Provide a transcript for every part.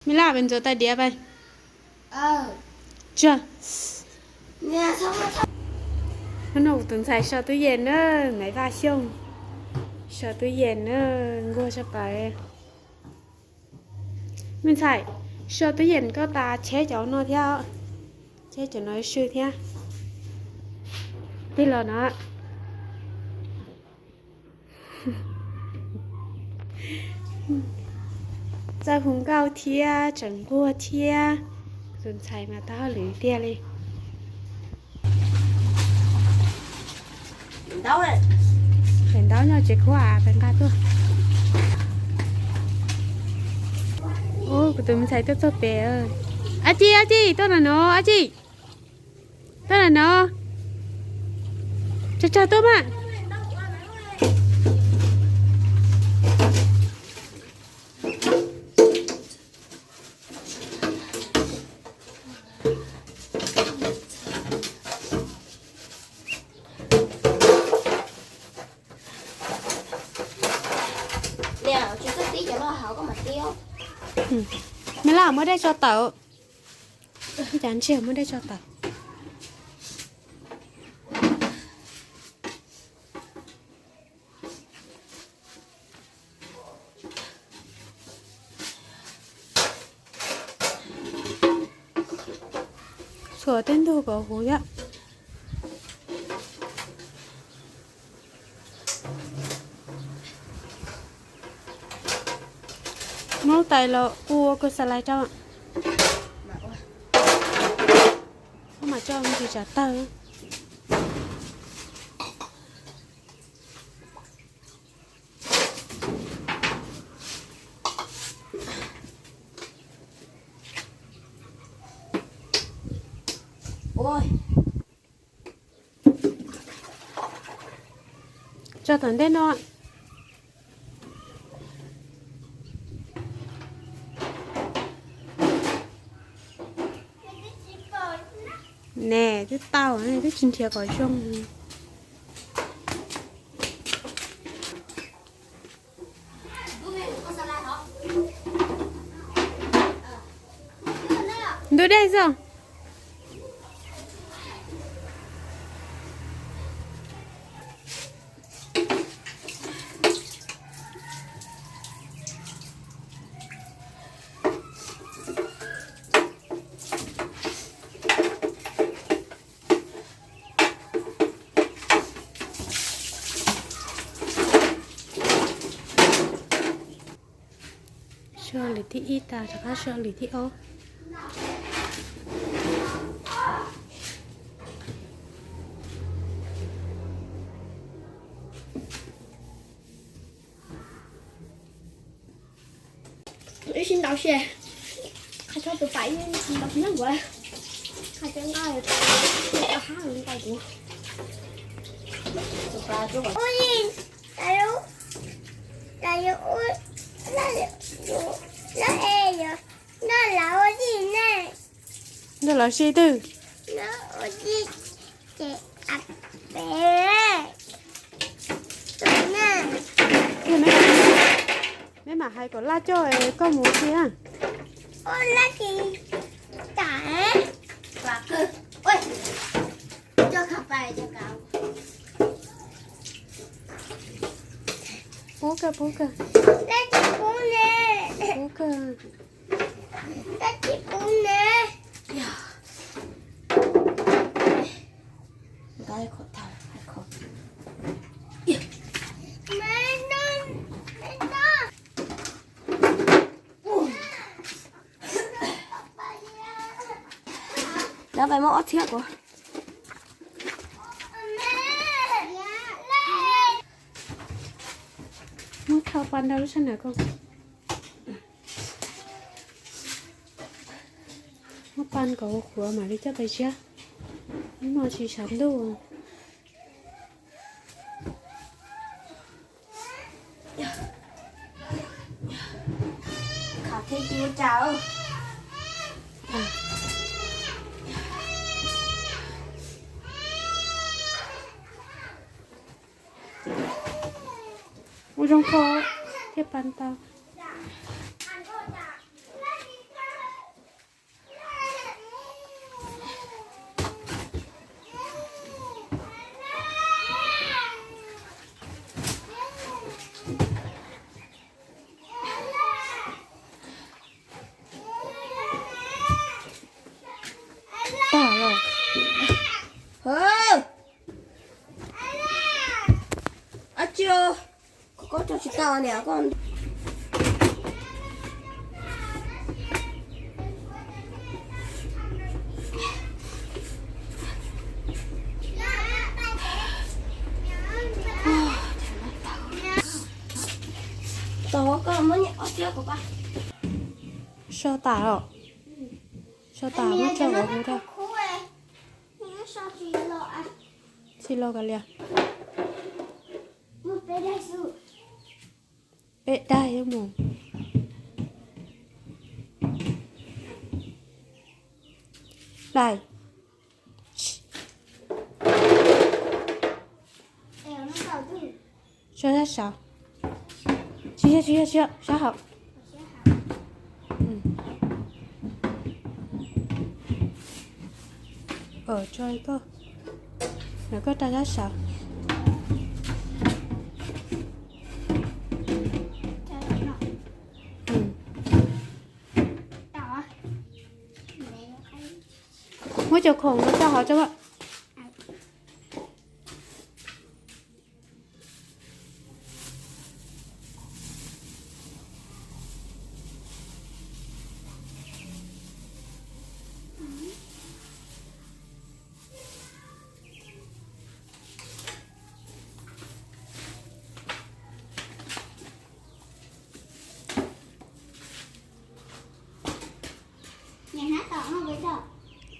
Me laj pes ntxuav tais diav pes. Tsuag. Hnub no kuv tus ntxhais so tub yees na, Maiv Vaj Xyooj. So tub yees na, nquag tshaj plaws. Me ntxhais, so tub yees koj tas cheb cov no thiab, cheb cov no sw thiab. Tig los no. Txawj hu nkauj thiab tseem nquag thiab. Tus ntxhais mas tau hauj lwm tiag li. Daim ntaub no tsev khuab pes nqa tuaj. Ub, kuv tus me ntxhais tuaj txog pem. Ab Ci, Ab Ci, tuaj na no, Ab Ci. Tuaj na no. Tsag tsag tuaj mas. Me laj muab dej tso tawm. Cas ntseg muab dej tso tawm. Txhuam tej ntug kom huv thiab. Muab lub tais los ua kua xas lais rau. Koj mam tso me ntsis tsav tawg. Tso tom ntej no. Ne, twb tau, twb tsis nrhiav kom zoo. Ntub dej xwb. So lwm thib ib tas, rov qab so lwm thib ob. Ib sib ntaus si, qhov tshaj tus pais ib sib ntaus si nyob nkuav, qhov tshaj nqaj hab ntaus kuv. Nrog lawv si twg? Meb mam hais kom Laj coj koj mus si. Pub kawg, pub kawg. Pub kawg. Lawv pais muab ob txhiab kuv. Muab thau pa ntau lub sab nraud ko. Muab pa kom qhuav mam li coj pais ziab. Hnub no tsis tshav ntuj. Khav thiab ci ua cas. Ua zoo kho thiaj pan tau. Ab tsi, koj tso tsis tau niam koj. Tau koj muab ob tsob kuv pab. So tas os. So tas muab tso ua hu rau. Tsis los kav liam. Peb daig mus. Daig. Tso sab saud. Tsis yog, tsis yog, tsis yog, sab hauv. Tso koj, koj rau sab saud. Muab cov khoom no rau hauv tso.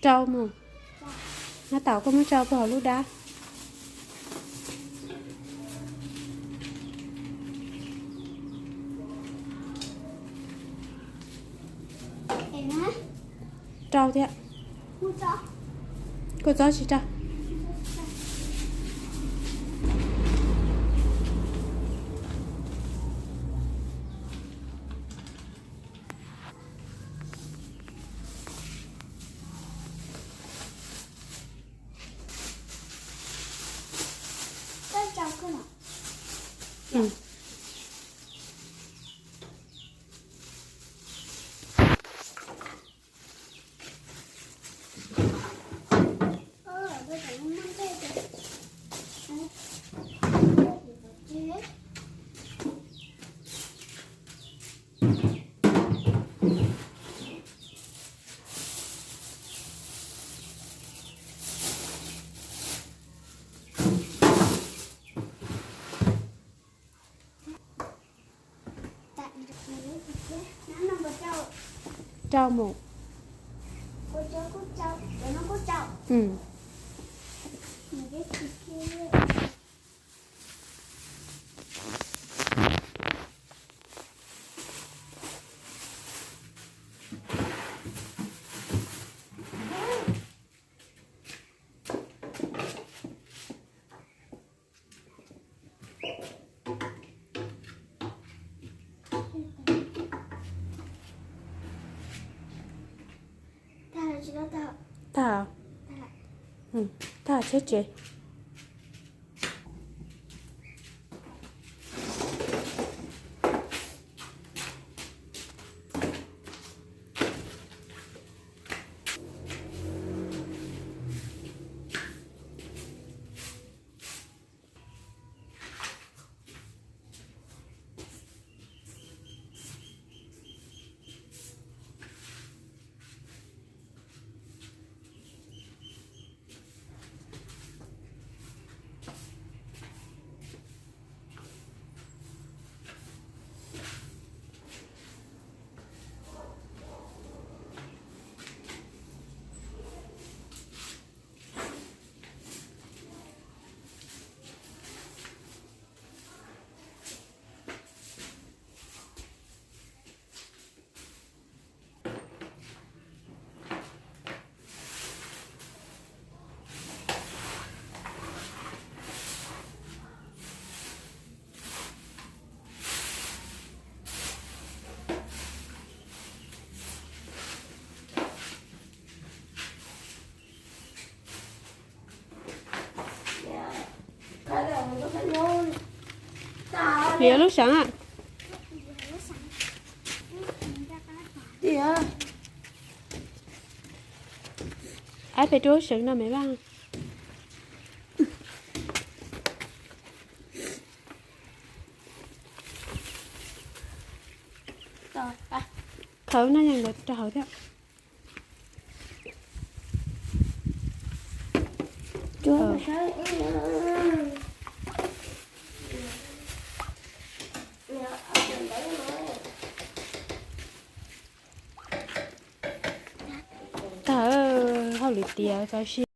Rau mus. Hnab taum koj muab rau puag hauv lub dab. Rau thiab. Koj txob tsis rau. Rau mus. Tag, tag, tsheb tsev. Liam lub seem. Ab, pem rau sawv no me vaj. Khawv no yeej lawv rau hauv thiab. Tag, hauj lwm tiav txaus si.